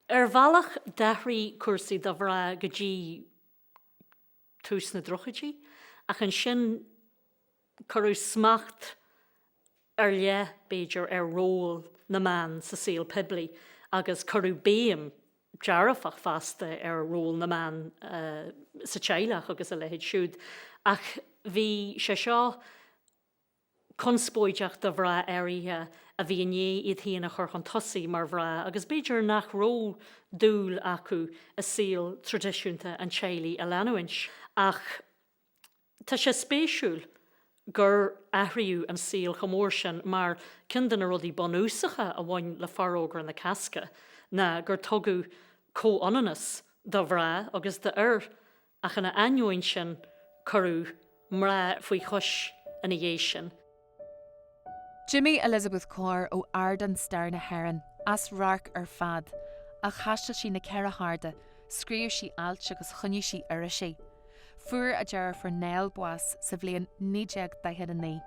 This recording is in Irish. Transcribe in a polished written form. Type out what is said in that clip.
Ar bhealach d'athraigh cúrsaí do mhná go dtí tús na dtríochaidí, ach ansin cuireadh smacht ar leith, b'fhéidir, ar ról na mban sa saol poiblí agus cuireadh béim dearfach fosta ar ról na mban sa teaghlach agus a leithéid siúd. Ach bhí sé seo conspóideach do mhná áirithe a bhí i ndiaidh iad féin a chur chun tosaigh mar mhná agus b'fhéidir nach raibh dúil acu i saol traidisiúnta an teaghlaigh a leanúint. Ach tá sé spéisiúil gur athraíodh an saol chomh mór sin mar ceann de na rudaí bunúsacha a bhain le Forógra na Cásca ná gur tugadh comhionannas do mhná agus d'fhir Ach ina ainneoin sin, cuireadh mná faoi chois ina dhiaidh sin. D'imigh Elizabeth Corr ó ardán stair na hÉireann, as radharc ar fad, ach thaistil sí na ceithre harda, scríobh sí ailt agus choinnigh sí irisí. Fuair a deirfiúr Nell bás sa bhliain 1949.